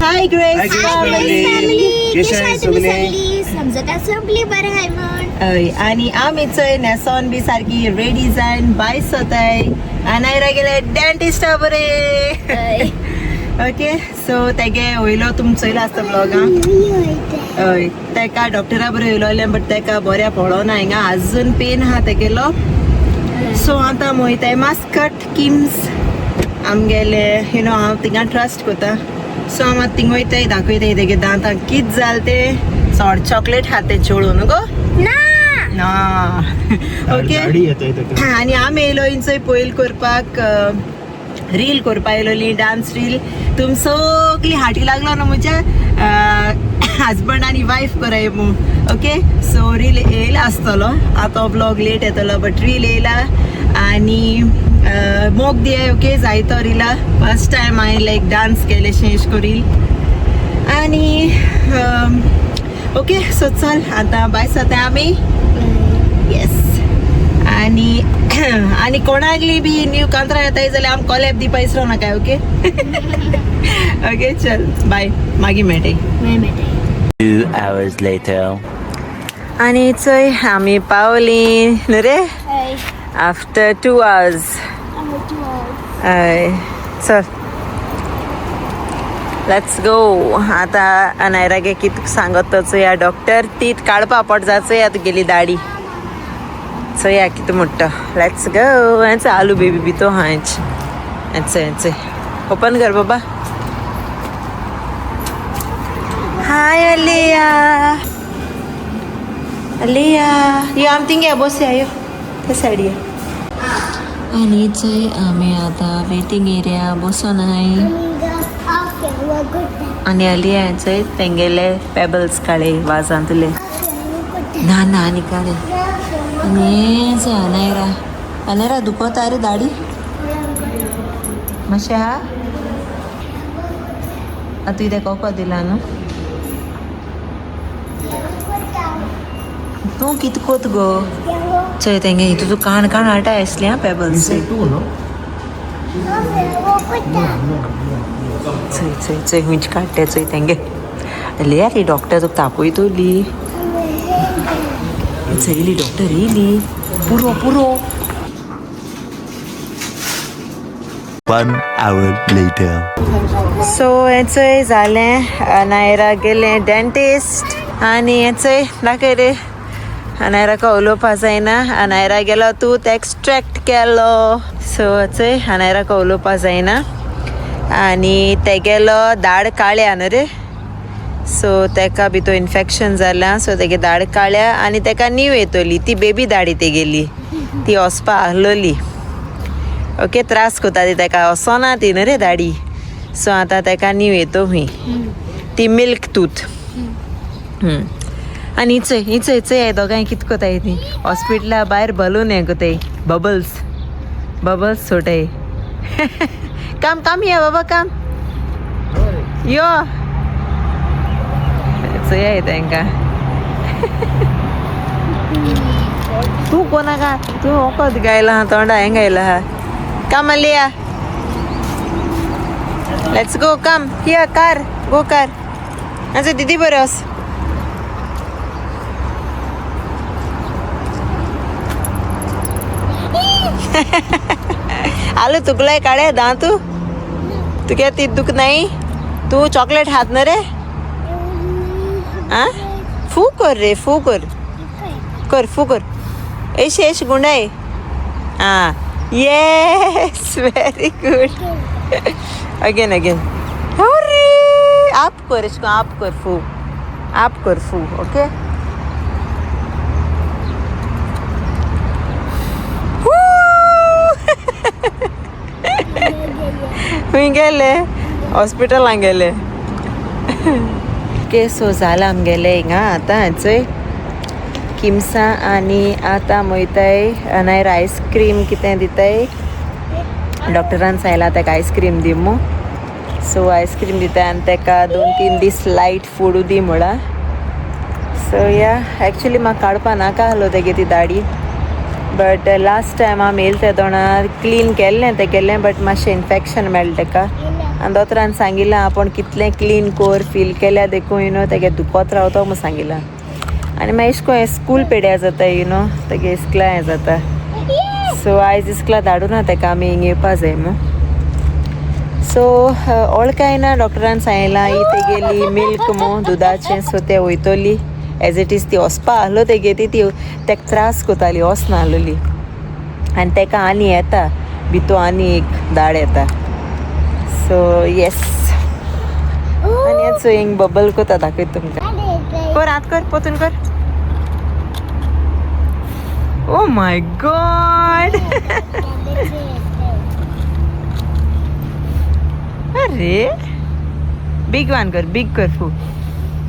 हाय grace family. कशें आहाय सगळीं? समजता सगळी बरें हाय म्हण. हय, आनी आमी चोय न्हेसोन बी सारकी रेडी जायन भायर सोताय. अनायरा गेले डेंटिस्टा बरे. ओके, सो तेगे वयलो तुम चोयलो आसता ब्लॉगां. हय, तेका डॉक्टरा बरें वयलोलें, बट तेका बऱ्या पडोना हिंगा, अजून पेन आहा तेगेलो. सो आतां वयताय मास्कट किम्स आमगेले, you know हांव थिंगा ट्रस्ट करता. सो हांव आतां थिंग वयताय, दाखयताय तेगे दांतांक कित जालें तें. चड चॉकलेट खाता तें चेडूं न्हू गो? ना. ना. ओके. गाडी येताय ताका. आनी आमी येयलो इंचय पयल करपाक, रील करपा येयलोली, डान्स रील. तुम सगळी हाटी लागलो न्हू म्हज्या हजबंड आनी वायफ कराय मू. ओके, सो रील येयला आसतलो, आतां ब्लॉग लेट येतलो, बट रील येयला. आनी मोग दियाय. ओके, जायतो रिला. फर्स्ट टायम हांवें लायक डान्स केले शें करील. आनी ओके, सो चल आतां बाय जाता आमी. येस, आनी आनी कोणाकली बी न्यू कांतरां येताय जाल्यार आम कॉलेब दिवपा इसरो नाका. ओके ओके, चल बाय, मागीर मेळटाय. मेळटाय. 2 hours later. आनी चोय आमी पावली न्हू रे आफ्टर 2 hours. हय, चल let's go. आतां अनायरागे कित सांगत तो चोया. डॉक्टर तीत काडपा पड जा, चोया तुगेली दाडी, चोया कितें म्हणटा. Let's go. हेंच आलू बेबी बी तो हांच हेंच हेंच ओपन कर बाबा. हाय अलिया, अलिया यो आम थिंगे बसया, यो ते सायडी. आनी चोय आमी आतां वेटींग एरिया बसोन आहाय. आनी अलिया चोय तेंगेले पेबल्स काडे वाजांतले. ना ना, आनी काडे. आनी हें चोय अनायरा, अनायरा दुखोता रे दाडी मातशें हा. आतां तुवें तेका वखद दिला न्हू? तूं कित कोत गो? चोय तेंगे हितू तूं काण काण हाडटा आसली आं पेबल्स. टू न्हू? चोय चोय चोय हुंयच काडटे चोय तेंगे. लिया रे, डॉक्टर तुका तापयतली. चयली डॉक्टर येयली. पुरो पुरो. 1 hour later. सो हें चोय जालें, अनायरा गेलें डेंटिस्ट. आनी हें चोय दाखय रे, अनायराक उलोवपा जायना. अनायरा गेलो तूं एक्स्ट्रेक्ट केलो. सो चोय अनायराक उलोवपा जायना. आनी तेगेलो दाड काळ्या न्हू रे, सो तेका भितर इन्फेक्शन जालां. सो तेगे दाड काळ्या आनी तेका नीव येतली ती बेबी दाडी तेगेली, ती वचपा आहलोली. ओके, त्रास कोता ती तेका, वचना ती न्हू रे दाडी. सो आतां तेका नीव येतो हुंय ती मिल्क तूथ. आनी चोय ही चोय चोय दोगांय कित कोताय ती हॉस्पिटला भायर बलून हें कोताय, बबल्स बबल्स सोटाय. काम काम या बाबा, काम यो चोया तांकां. तूं कोणाका तूं वखद गायला तोंडा हें गायला हा. काम Aliya, let's go. Come here, car go car. अच्छा दीदी बरें वस. आलू तुगलाय काडे दांतू तुगे ती दुख नाही. तूं चॉकलेट खात न्हू रे? आ फू कर रे, फू कर, कर फू कर, एश एश गुंडाय. आं yes, very good. Again again. अरे आप कर इसको, आप कर फू, आप कर फू. ओके, खंय गेले? हॉस्पिटलान गेले. ओके, सो जालां आमगेलें हिंगा आतां चोय किमसां. आनी आतां वयताय अनायर आयस्क्रीम कितें दिताय. डॉक्टरान सांगलां ताका आयस्क्रीम दी मू. सो आयस्क्रीम दिताय आनी ताका 2-3 दीस लायट फूड दी म्हळां. सो या एक्चुली म्हाका काडपा नाका आहलो तेगे ती दाडी, बट लास्ट टायम आमी येयले ते दोणार क्लीन केल्लें तें केल्लें, बट मातशें इन्फेक्शन मेळ्ळें ताका. आनी दोतोरान सांगिलां आपूण कितलें क्लीन कोर फील केल्या देखून you know तेगे दुखत रावतो म्हूण सांगिलां. आनी मागीर एश कोन स्कूल पेड्यार जाता you know तेगे इस्कला हें जाता. सो आयज इस्कला धाडूं ना तेका, आमी हिंग येवपा जाय म्हूण. सो ऑल कांय ना, डॉक्टरान सांगलां ही तेगेली मिल्क मू दुदाचें, सो तें वयतली एज it is. ती वचपा आहलो तेगे ती तेका त्रास कोताली, वचना आहलोली. आनी तेका आनी येता भितू आनी एक दाड येता. सो येस, आनी येच हिंग बबल कोता दाखयता तुमकां. कर हात कर, पोतून कर. ओ my God, अरे बिग वन कर, बिग कर, फू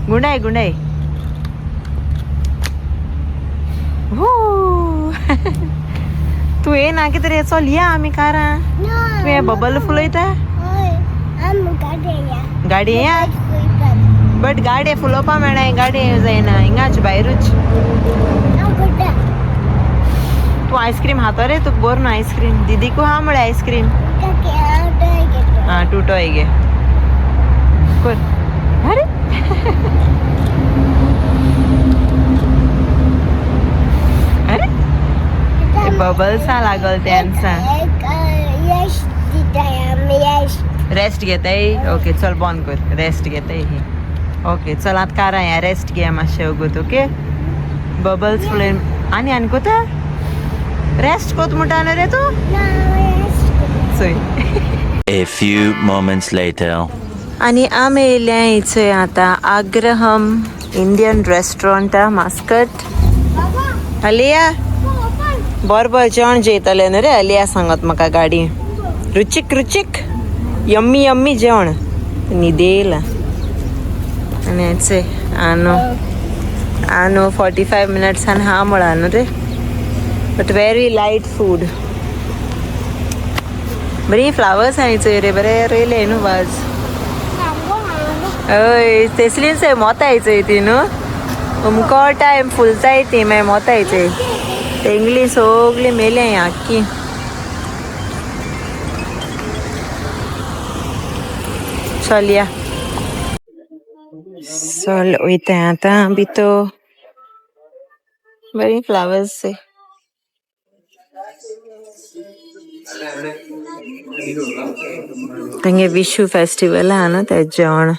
गुंडाय गुंडाय. हो तूं येना कितें रे? चल या आमी कारां. तुवें बबल फुलयता गाडी या, बट गाडी फुलोवपा मेळना, गाडी जायना हिंगाच भायरूच. तूं आयस्क्रीम खाता रे? तुका बरो न्हू आयस्क्रीम? दिदीकू हा म्हळ्यार आयस्क्रीम. आं टुटोय गे कर. अरे अरे बबल्सां लागल तेंचा. रेस्ट घेताय? ओके चल बंद कर, रेस्ट घेताय ही. ओके चल आतां कारां या, रेस्ट घेया मातशें वगत. ओके बबल्स फुलय आनी आनी कोता रेस्ट कोत म्हणटा न्हू रे तूं. चोय. A few moments later. आनी आमी येयल्या चोय आतां आग्रहम इंडियन रेस्टोरंटा मास्कट. अलिया बरोबर जेवण जेयतलें न्हू रे? अलिया सांगत म्हाका गाडी रुचीक रुचीक यम्मी यम्मी जेवण न्हिदेला. आनी चोय आनो आनो 45 मिनट्सान हा म्हळा न्हू रे, बट वेरी लायट फूड. बरी फ्लावर्स आहा चोय रे, बरें रोयले न्हू वाज. हय तेसलीच मोताय चोय ती न्हू, अमको टायम फुलताय ती, मागीर मोताय चोय. तेंगली सगळी मेले आख्खी. चल या, चल वयता आतां भितर. बरी फ्लावर्स. तेंगे विशू फेस्टिवल आहा न्हू तें जेवण.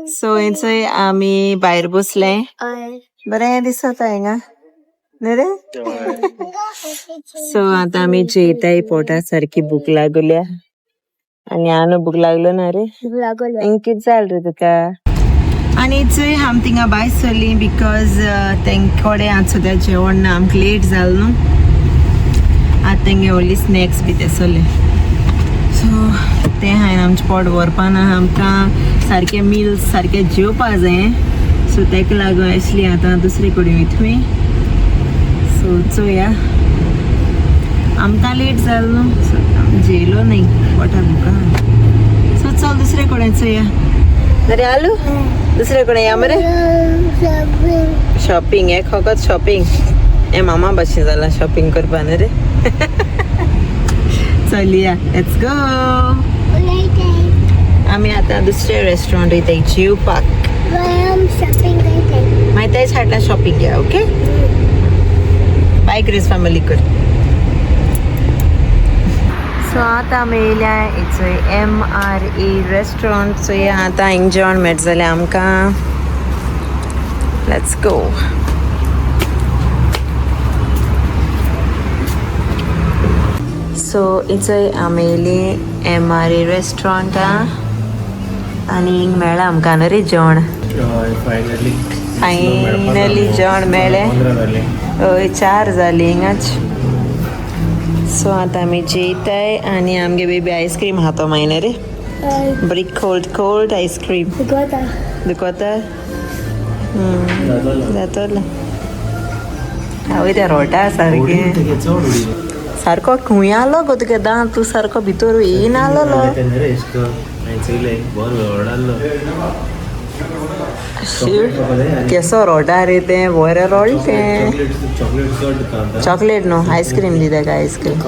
सो हेंचय आमी भायर बसले, बरें दिसता हिंगा न्ही रे. सो आतां आमी जेयताय, पोटा सारकी भूक लागल्या. आनी आनो भूक लागलो ना रे? हिंग कितें जालें रे तुका? आनी चोय आमी थिंगा भायर सरली because तेंक कडेन आतां सद्या जेवण ना, आमकां लेट जालो न्हू. आतां तेंगे व्हडली स्नॅक्स बी तेसले. सो तें हांवें आमचें पोट भरपा ना, आमकां सारकें मिल्स सारकें जेवपा जाय. सो तेका लागून आसली आतां दुसरे कडेन वयतली. सो चोया, आमकां लेट जालो न्हू, सो आमी जेयलो न्ही, पोटाक भुका. सो चल दुसरे कडेन चोया. अरे आलू दुसरे कडेन या मरे. शॉपिंग हे फकत शॉपिंग हे मामा भशेन जालां शॉपिंग करपा न्हू रे. चल या, let's go. आमी आतां दुसरे रेस्टॉरंट वयताय जेवपाक. मागीर तेच हाडला शॉपिंग या. ओके बाय क्रिस फॅमिली कर. सो आतां आमी येयल्या चोय MRE restaurant. चोया आतां हिंग जेवण मेळटा जाल्यार आमकां. Let's go. सो इचोय आमी येयली MRE रेस्टॉरंटा आनी हिंग मेळ्ळां आमकां न्हू रे जेवण. फायनली फायनली जेवण मेळ्ळें. हय 4 जालीं हिंगाच. सो आतां आमी जेयताय आनी आमगे बेबी आयस्क्रीम खाता मागीर रे. बरी कोल्ड कोल्ड आयस्क्रीम दुखता जातलो. हांव त्या रोटा सारकें. सारको खूंय आलो गो तुगे दांत, तूं सारको भितर येयना आलोलो. केसो रोडा रे तें, बरें रोड तें. चॉकलेट न्हू, आयस्क्रीम दी तेका, आयस्क्रीम.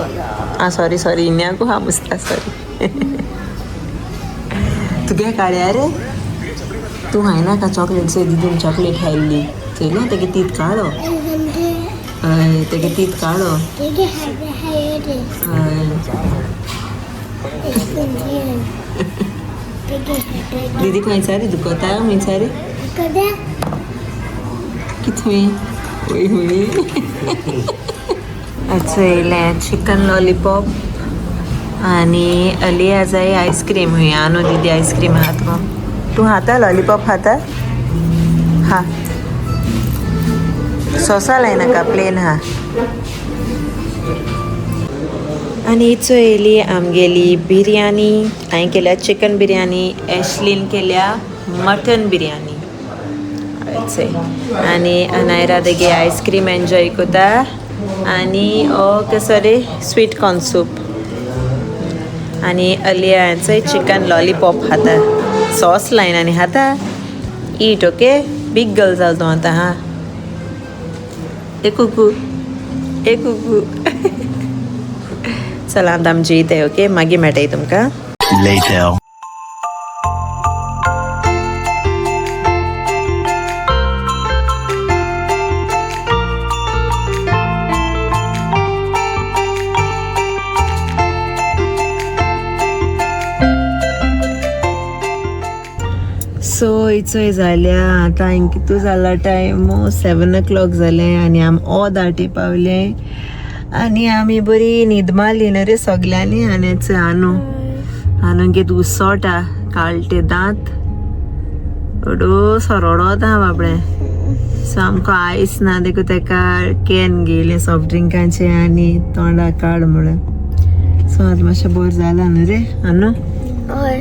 आं सॉरी सॉरी, इन्याकू हा मुसता, सॉरी. तुगे काड्या रे तूं खायनाका चॉकलेट? चोय दिदीन चॉकलेट खायल्ली चोयला, तेगे तीत काडो. हय, तेगे तीत काडो. हय. दीदी खंयचा रे दुखता खंयचा रे? कितवी वय हुई. अच्छा, येयलें चिकन लॉलीपॉप आनी अलिया जाय आयस्क्रीम. हुंय आनो दीदी आयस्क्रीम हात गो. तूं खाता लॉलीपॉप? खाता हा. सॉसा लायनाका, प्लेन हा. आनी चोय येयली आमगेली बिरयानी. हांवें केल्या चिकन बिरयानी, एशलीन केल्या मटन बिरयानी. चोय, आनी अनायरा तेगे आयस्क्रीम एन्जॉय कोता आनी ओ कसो रे स्वीट कॉर्न सूप. आनी अलिया चोय चिकन लॉलीपॉप खाता, सॉस लायन आनी खाता. ईट ओके, बीग गर्ल जाल तूं आतां. हा ए कुकू, ए कुकू. चला आतां आमी जेयताय. ओके, मागीर मेळटाय तुमकां. Later. सो इचोय जाल्या आतां कितू जाला टायम? 7 o'clock जालें आनी आम ऑद आटे पावले आनी आमी बरी न्हीद मारली न्हू रे सगल्यांनी. आनी चोय आनू, आनू गे दुसोटा काळटे दांत अडो रडोता बाबडें. सामको आयस ना देखून तेका can घेयलें सॉफ्ट ड्रिंकाचें आनी तोंडाक काड म्हणून. सो आतां मातशें बरें जालां न्हू रे आनू? हय,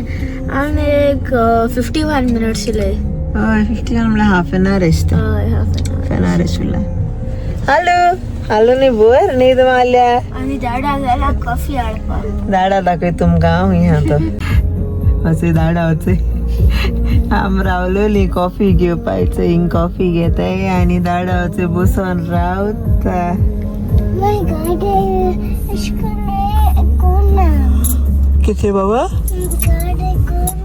आनी एक 51 मिनट्स उरले. हय, 51 म्हणल्यार हाफ एन our आसता. हय, half an half an our आशिल्लें. हॅलो हॅलो, न्ही बर न्हीद मारल्या. आनी दाडा गेला कॉफी हाडपाक. दाडा दाखय तुमकां हांव. हिंगा आतां अशें दाडा वचय. आम रावलोली कॉफी घेवपाचो. हिंग कॉफी घेताय आनी दाडा वचय बसोन रावता. गाडी कोण? कितें बाबा? गाडी कोण?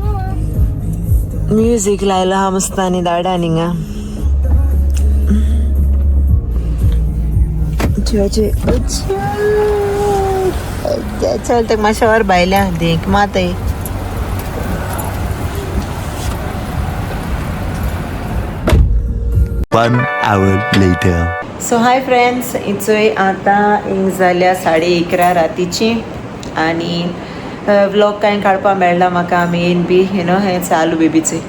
म्युजीक लायला हा मस्त आनी दाडा हिंगा. चल, तेका मातशें वर भायल्या देख मातय. One hour later. So hi friends, इचोय आतां हिंग जाल्या 11:30 रातीची आनी व्लॉग कांय काडपाक मेळना म्हाका. आमी येन बी you know हें चालू बेबीचे.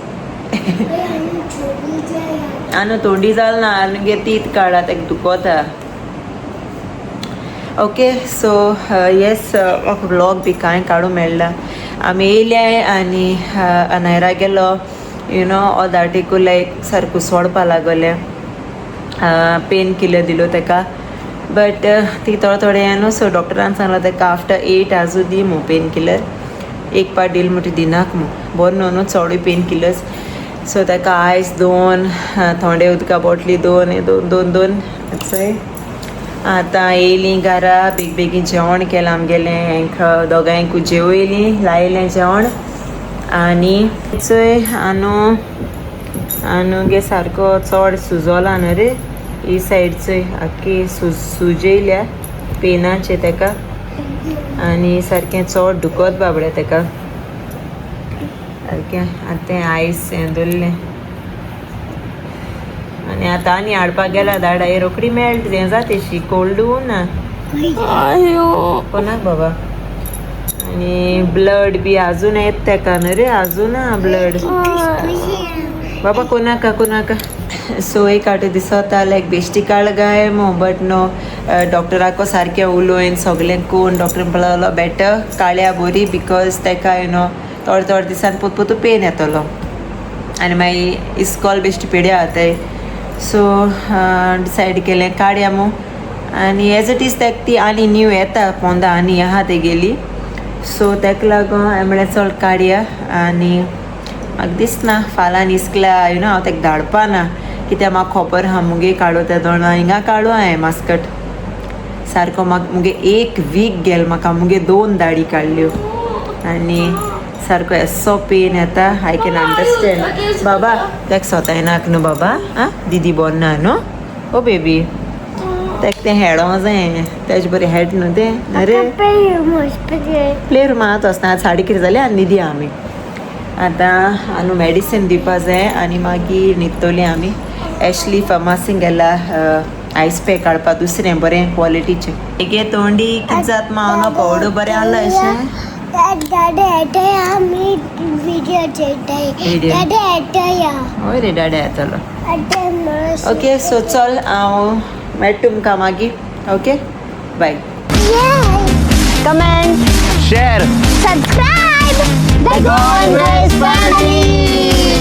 आनी तोंडी जाल ना, आनी गे तीत काडा, तेका दुखोता. ओके, सो येस, म्हाका व्लॉग बी कांय काडूंक मेळना. आमी येयले आनी अनायरा गेलो you know ऑदाटेकू लायक सारको सोडपा लागोलें. पेन किलर दिलो तेका, बट ती थोडे थोडे न्हू. सो डॉक्टरान सांगला तेका आफ्टर 8 आजू दी मू पेन किलर, एक पाट दिल म्हणटी दिनाक मू, बरें न्हू न्हू चडूय पेन किलर्स. सो तेका आयस दोन, थोंडे उदका बॉटली दोन, हे दोन दोन दोन. चोय, आतां येयलीं घरा, बेग बेगीन जेवण केलां आमगेलें. हांकां दोगांयकूय जेवयलीं, लायलें जेवण. आनी चोय आनू, आनू गे सारको चड सुजोला न्हू रे ही सायड. चोय, आख्खी सुजयल्या पेनाचे तेका आनी सारकें चड दुखत बाबडें तेका सारकें. आतां तें आयस हें दवरलें आनी आतां आनी हाडपाक गेला दाडा. हे रोखडी मेळटा तें जाता तेशी कोल्ड ना कोणाक बाबा. आनी ब्लड बी अजून येत तेका न्हू रे, अजून ब्लड बाबा कोणाका कोणाका. सो एक आटे दिसता लायक बेश्टी काळ गाय मो, बट नो, डॉक्टराको सारकें उलोवन सगळें कोण डॉक्टर म्हणपाक लागलो बेटर काळ्या बरी, because तेका you know थोडे थोडे दिसान पोत पोतू पेन येतलो आनी मागीर इस्कॉल बेश्टी पेड्या जाताय. सो डिसायड केलें काडया मू. आनी एज it is तेक ती आनी न्यू येता पोंदा आनी आहा तेगेली. सो तेका लागून हांवें म्हळें चल काडया. आनी म्हाका दिसना फाल्यां इस्कला you know हांव तेका धाडपा ना, कित्याक म्हाका खबर आहा मुगे काडू त्या दोणां हिंगा काडू हांवें मास्कट सारको. म्हाका मुगे एक वीक गेल, म्हाका मुगे दोन दाडी काडल्यो आनी सारको एसो पेन येता. I can understand बाबा. तेका सोतायनाक न्हू बाबा. आं, दिदी बोर ना न्हू. ओ बेबी, तेका तें हेडो जाय, तेजे बरें हेड न्हू तें. अरे, प्ले रुमांत वचना. साडी कितें जालें आनी न्हिदया आमी आतां. आनी मेडिसीन दिवपा जाय आनी मागीर न्हिदतलीं आमी. एशली फार्मासीन गेला आयस पॅक काडपा, दुसरें बरें क्वॉलिटीचें. एगे तोंडी कितें जात मावनो पावडर बरें आसलो अशें. दादा येताय, आमी व्हिडिओ चेताय. Video. दादा येताय. हय रे, डाडे येतलो. आतां. ओके, सो चल, हांव मेळटा तुमकां मागीर. Okay, bye. Comment. Share. Subscribe. The Gonvers Family.